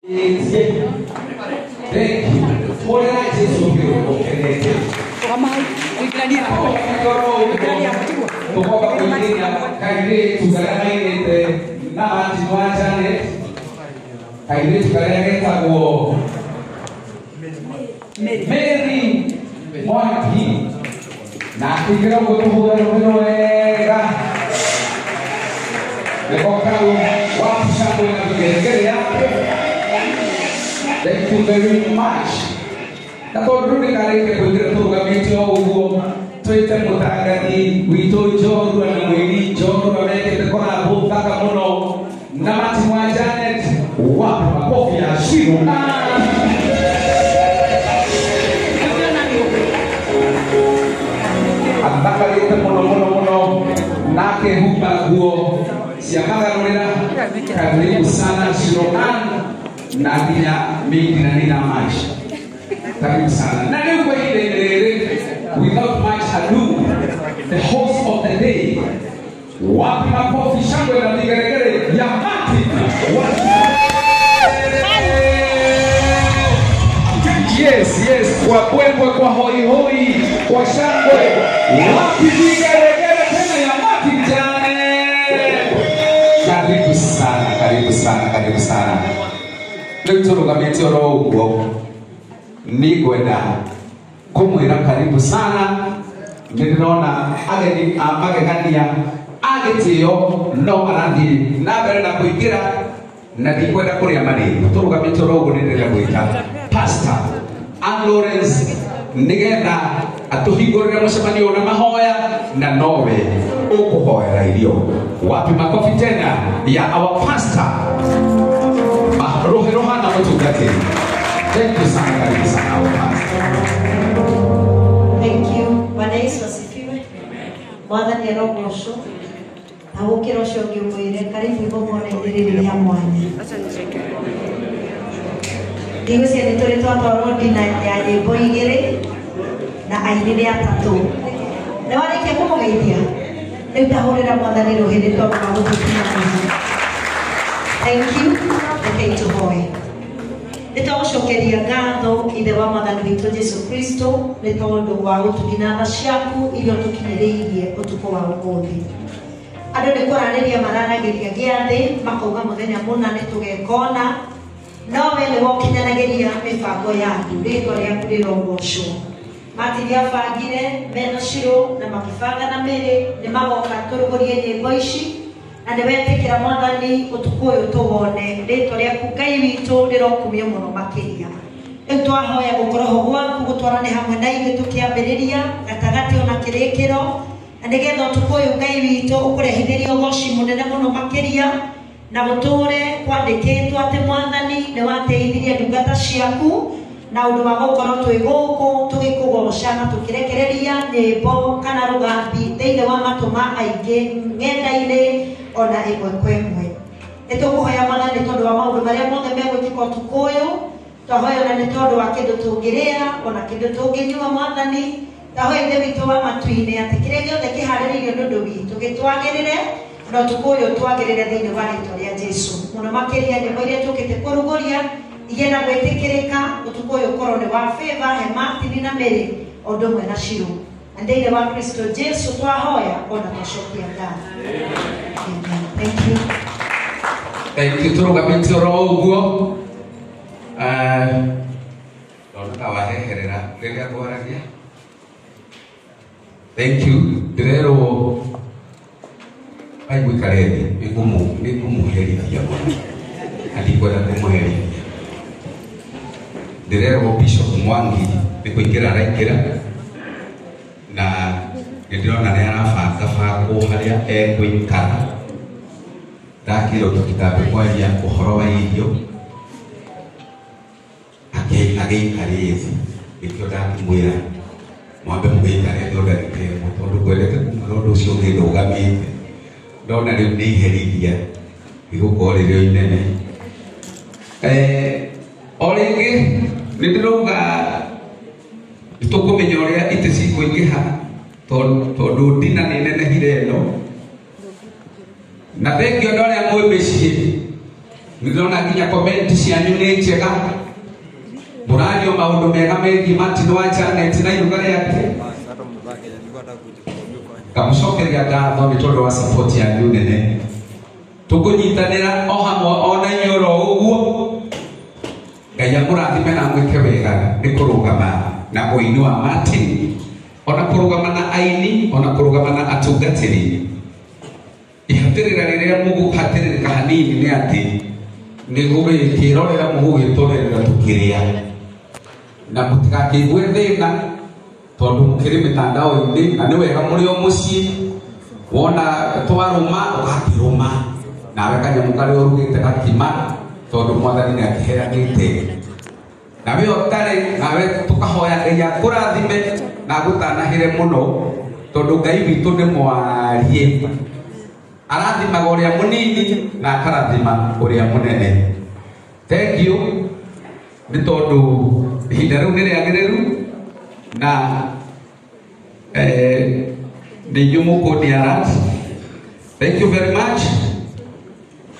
Thank you. Mary Mwangi na akĩingĩra ũguo tũhũre rũhĩ wega nĩko kau wapi shangwe na vigelegele yake. Thank you very much. Na tondũ nĩ karĩke kũingĩra tũrũgamĩte o ũguo twĩte mũtangathi witũ njorua na mũini njorua mekĩte collab thaka mũno na Martin wa Janet. Wapi makofi ya Shiro? Athakarĩte mũno mũno mũno na akehumba nguo cia magarũrĩra. Karibu sana Shiro Ann na nginya Mingi na Nina Mash. Karibu sana. Na rĩu kwa ihinda-inĩ rĩrĩ, without much ado, the host of the day, wapi makofi, shangwe na vigelegele ya Martin. Yes, yes, kwa bwembwe, kwa hoi hoi, kwa shangwe, wapi vigelegele tena ya Martin Janet. Karibu sana, karibu sana, karibu sana. Rĩu tũrũgamĩte oro ũguo nĩngwenda kũmwĩra karibu sana. Nĩ ndĩrona ageni a magegania a gĩtĩo no marathiĩ na mbere na kũingĩra na ndikwenda kũrĩa marĩ. Tũrũgamĩte oro ũguo nĩ ndĩrenda gwĩta Pastor Ann Lawrence nĩgetha atũhingũrĩre mũcemanio na mahoya na nowe ũkũhoera irio. Wapi makofi tena ya our pastor Rohe Rohana mũtungatĩri. Thank you sana, karibu sana our pastor. Thank you. Bwana Yesu asifiwe. Mwathani arogocwo. Na gũkĩra ũcio ũngĩ ũmwĩre karibu igongona-inĩ rĩrĩ rĩa mwanya. Ndigwĩciria nĩ tũrĩ twatwarwo ndina ya nyĩmbo igĩrĩ na aini nĩ atatũ. Nĩ warĩkia kũmũgeithia? Rĩu tahũrĩra Mwathani rũhĩ nĩ tondũ wa gũtũkinya mũciĩ. Thank you. Rekei tũhoe. Nĩ twagũcokeria ngatho ithe wa Mwathani witũ Jesu Kristo nĩ tondũ wa gũtũgina tha ciaku iria ũtũkinyĩrĩirie ũtukũ wa ũmũthĩ. Andũ nĩ kũranĩria maranagĩria gĩathĩ makauga mũthenya mũna nĩ tũgekona, no we nĩ wokinyanagĩria mĩbango yaku, rĩtwa rĩaku rĩrogocwo. Martin abangire mena Shiro na makĩbanga na Mary nĩ magoka tũrugũrie nyĩmbo ici na nĩ wetĩkĩra Mwathani ũtukũ ũyũ tũwone rĩtwa rĩaku Ngai witũ rĩrokumio mũno makĩria. Rĩu twahoya gũkorwo ho gwaku gũtwarane hamwe na ithuĩ tũkĩambĩrĩria gatagatĩ ona kĩrĩkĩro na nĩgetha ũtukũ ũyũ Ngai witũ ũkũrehithĩrie ũgoci mũnene mũno makĩria na gũtũre kwandĩkĩtwo atĩ Mwathani nĩ wateithirie ndungata ciaku na ũndũ wa gũkorwo twĩ gũkũ tũgĩkũgoca na tũkĩrekereria nyĩmbo kana rũgambi thĩinĩ wa matũ ma aingĩ ng'enda-inĩ ona ĩmwe kwa ĩmwe. Nĩ tũkũhoya Mwathani tondũ wa maũndũ marĩa mothe megwĩkĩka ũtukũ ũyũ. Twahoya ona nĩ tondũ wa kĩndũ tũngĩrĩa ona kĩndũ tũngĩnyua Mwathani. Twahoya Ithe witũ wa matu-inĩ atĩ kĩrĩa gĩothe kĩharĩrĩirio nĩ ũndũ witũ gĩtwagĩrĩre na ũtukũ ũyũ twagĩrĩre thĩinĩ wa rĩtwa rĩa Jesu. Mũno makĩria nyĩmbo iria tũkĩte kũrugũria igĩe na gwĩtĩkĩrĩka ũtukũ ũyũ ũkorwo nĩ wa favor he Martin na Mary o ũndũ ũmwe na Shiro. Na thĩinĩ wa Kristo Jesu twahoya ona twacokia ngatho. Amen. Thank you. Thank you. Tũrũgamĩte oro ũguo ndona ta waheherera rĩrĩa ngwaragia. Thank you. Ndĩrerwo aiguikare thĩ nĩngũmũherithia mũno na ndikwenda kũmũherithia. Ndĩrerwo Bishop Mwangi nĩ kũingĩra araingĩra na nĩ ndĩrona nĩ arabanga bangwo harĩa egũikara. Ndakĩrwo tũtikambe kwaria ũhoro wa irio agĩikare thĩ, nĩkĩo ndakĩmwĩra mwambe mũgĩikare thĩ ndagĩka ĩmwe tondũ ngwendete kuma na ũndũ ũcio ũngĩ ndũgamĩte. Ndona rĩu nĩ iherithia rĩgũkorwo rĩrĩ o inene. O rĩngĩ nĩ ndĩrauga nĩtũkũmenya ũrĩa itĩ cikũingĩha tondũ ndina nĩ nenehire ĩno na thengio andũ arĩa mwĩ mĩciĩ Nĩndĩrona nginya comment cianyu nĩ njega. Mũrario maũndũ mega megiĩ Martin wa Janet na iruga rĩake. Ngamũcokeria ngatho nĩ tondũ wa support yanyu nene. Tũkũnyitanĩra o hamwe ona inyuĩ oro ũguo. Ngai amũrathime na amwĩke wega nĩ kũrũgama na ũini wa Martin, ona kũrũgama na aini, ona kũrũgama na atungatĩri. Ihatĩrĩra rĩrĩa mũgũhatĩrĩrĩka hanini nĩ atĩ nĩ gũgĩkĩrorera mũgũgĩtorerera tũkĩrĩa, na mũtigakĩigue thĩna tondũ mũkĩrĩ mĩtandao-inĩ, na nĩ wega mũrĩ o mũciĩ wona twarũma ũgakĩrũma nawe kanyamũ karĩa ũrugĩte gakima tondũ mwathani nĩ akĩheanĩte. Na we ũtarĩ nawe tũkahoya Ngai akũrathime na agũtanahĩre mũno tondũ Ngai witũ nĩ mwarie, arathimaga ũrĩa mũnini na akarathima ũrĩa mũnene. Thank you nĩ tondũ ihinda rĩu nĩ rĩagĩrĩru na nĩ inyuĩ mũkũniara. Thank you very much.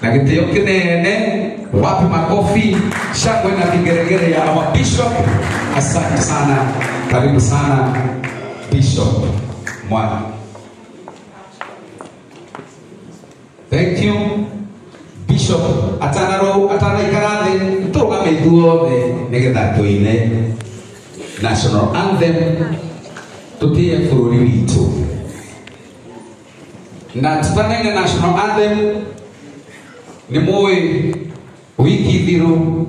Na gĩtĩo kĩnene, wapi makofi, shangwe na vigeregere ya our bishop. Asante sana, karibu sana Bishop Mwana. Thank you Bishop. Atanaikara thĩ tũrũgame ithuothe nĩgetha tũine national anthem tũtĩe bũrũri witũ. Na tutanaine national anthem nĩ mũĩ wiki thiru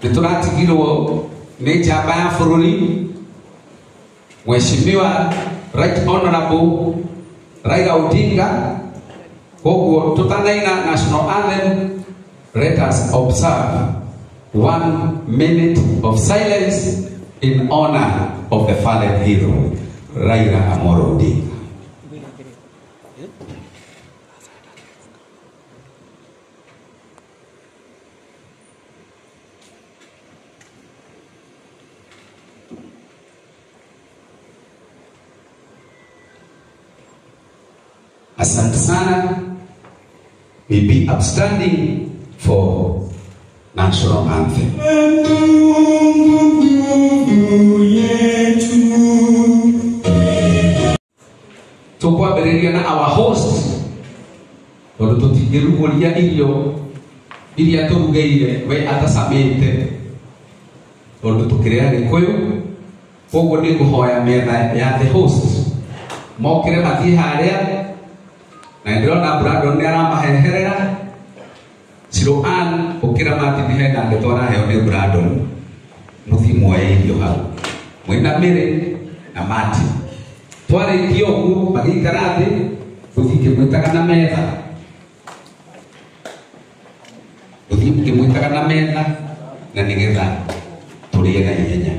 nĩ tũratigirwo nĩ njamba ya bũrũri Mheshimiwa Right Honorable Raila Odinga. Koguo tutanaina national anthem, let us observe 1 minute of silence in honor of the fallen hero Raila Amolo Odinga. Asante sana. We be upstanding for national anthem. Tukwambĩrĩria na our host tondũ tũtingĩrugũria irio iria tũrugĩire we atacamĩte tondũ tũkĩrĩa Gĩkũyũ. Koguo nĩ ngũhoya metha ya the host mokĩre mathiĩ harĩa, na ndĩrona Brandon nĩ aramaheherera. Ciroan ũkĩra Martin hena ndeto araheo nĩ Brandon, mũthiĩ muoye irio hau mwĩna Mary na Martin. Twarĩkia ũguo magĩikara thĩ, gũthiĩ ngĩmwĩtaga na metha, gũthiĩ ngĩmwĩtaga na metha, na nĩgetha tũrĩe na ihenya.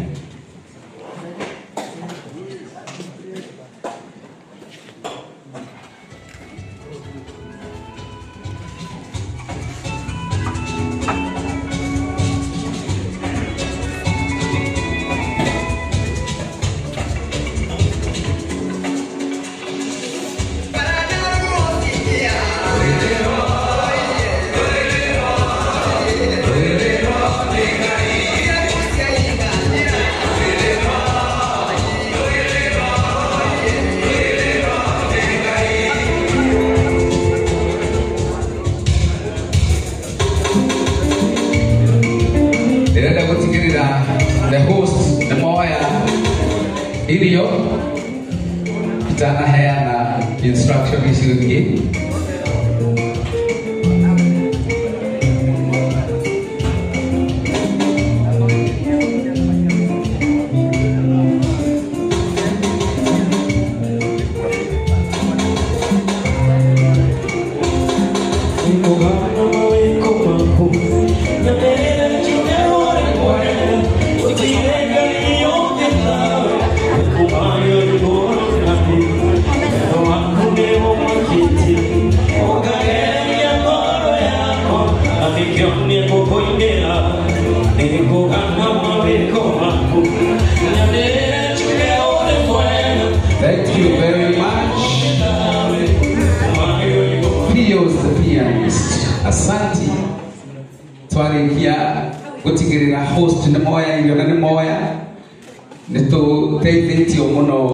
The host nĩ moya irio itanaheana instruction icio ingĩ. Thank you very much. Pius the pianist. Asante. Twarikia gutigirira host ni moya irio na ni moya ni tuteithitio muno.